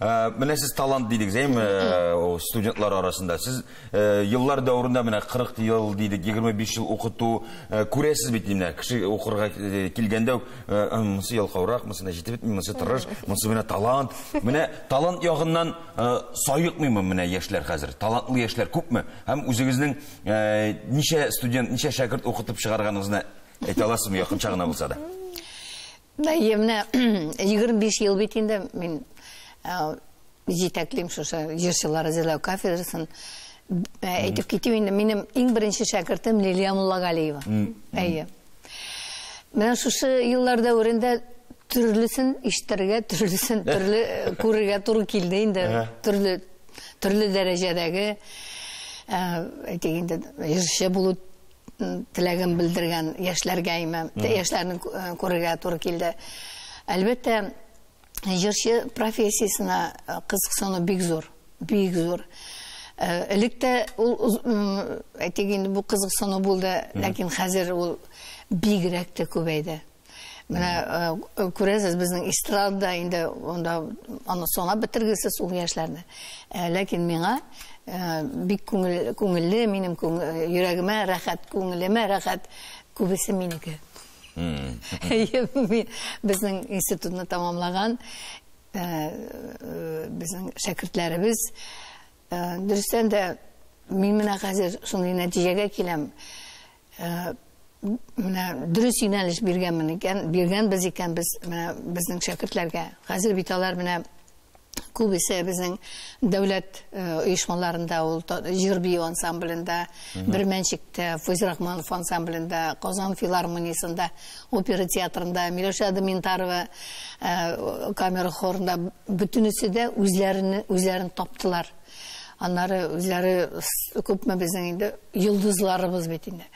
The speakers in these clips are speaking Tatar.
Менә сез талант дидегез, әйме, студентлар арасында. Сез еллар дәверендә менә 40 ел дидек, 25 ел укыту күрәсез бит инде. Кеше укырга килгәндә үк, монысы ялкаурак, монысы җитеп бетми, монысы тырыш, монысы менә талант. Менә талант ягыннан саекмыймы менә яшьләр хәзер? Талантлы яшьләр күпме? Һәм үзегезнең ничә студент, ничә шәкерт укытып чыгарганыгызны әйтә аласызмы, якынча гына булса да? Әйе, менә 25 ел бит инде мин җитәклим шушы җырчылар әзерләү кафедрасын. Әйтеп китим инде, минем иң беренче шәкертем Лилия Муллагалиева. Әйе. Менә шушы еллар дәверендә төрлесен ишетергә, төрлесен төрле күрергә туры килде инде. Төрле төрле дәрәҗәдәге, әйтик инде, җырчы булу теләген белдергән яшьләргә име, яшьләрне күрергә туры килде. Әлбәттә, җырчы профессиясенә кызыксыну бик зур, бик зур. Элек тә ул, әйтик инде, бу кызыксыну булды, ләкин хәзер ул бигрәк тә күбәйде. Менә күрәсез, безнең эстрада инде онда аны санап бетергесез ул яшьләрне. Ләкин миңа бик күңелле, минем йөрәгемә рәхәт, күңелемә рәхәт, күбесе минеке. Безнең институтны тамамлаган безнең шәкертләребез, дөрестән дә мин менә хәзер шундый нәтиҗәгә киләм. Менә дөрес юнәлеш биргәнмен икән, биргәнбез икән без менә безнең шәкертләргә. Хәзер бит алар менә күбесе безнең дәүләт оешмаларында, ул җыр бию ансамблендә, Бөрмәнчектә, Фуз Рахманов ансамблендә, Казан филармониясендә, опера театрында, Миләүшә Доминтарова камера хорында, бөтенесе дә үзләрен таптылар. Аннары үзләре күпме безнең инде йолдызларыбыз бит инде.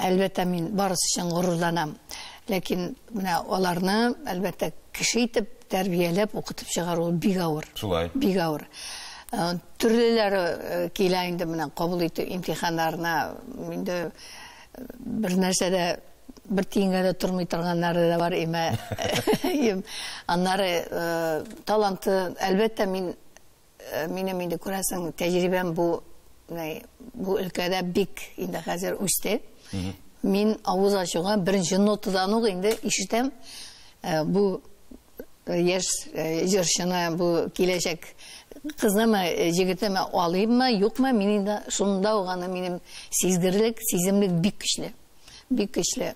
Әлбәттә, мин барысы өчен горурланам. Ләкин менә аларны, әлбәттә, кеше итеп, тәрбияләп, укытып чыгару бик авыр. Шулай. Бик авыр. Төрлеләре килә инде менә кабул итү имтиханнарына, инде бер нәрсә дә, бер тиенгә дә тормый торганнары да бар, имә. Аннары таланты, әлбәттә, минем инде күрәсең, тәҗрибәм бу өлкәдә бик инде хәзер үсте. Мин авыз ачуга беренче нотадан ук инде ишетәм, бу яшь җырчыны, бу киләчәк кызымы, җегетеме алыйммы, юкмы, мин инде шунда ук аны минем сизгерлек, сиземлек бик көчле. Бик көчле.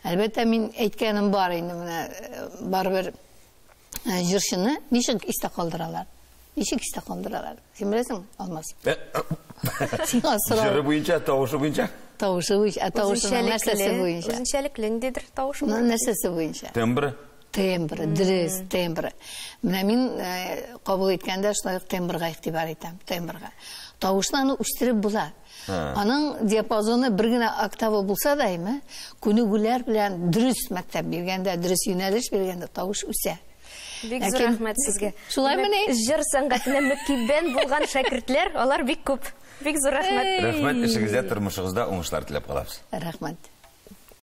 Әлбәттә, мин әйткәнем бар инде менә, барыбер җырчыны ничек истә калдыралар? Ничек истә калдыралар? Син беләсең, Алмаз? Сиңа сорау. Җыры буенча, тавышы буенча? Тавышы буенча, ә тавышының нәрсәсе буенча? Үзенчәлекле ниндидер тавышы бар. Нәрсәсе буенча? Тембры. Тембры, дөрес, тембры. Менә мин кабул иткәндә шулай ук тембрга игътибар итәм, тембрга. Тавышны аны үстереп була. Аның диапазоны бер генә октава булса да, әйме, күнегүләр белән дөрес мәктәп биргәндә, дөрес юнәлеш биргәндә тавыш үсә. Бик зур рәхмәт сезгә. Шулаймыни? Җыр сәнгатенә мөкиббән булган шәкертләр, алар бик күп. Бик зур рәхмәт. Рәхмәт, эшегездә, тормышыгызда уңышлар теләп калабыз. Рәхмәт.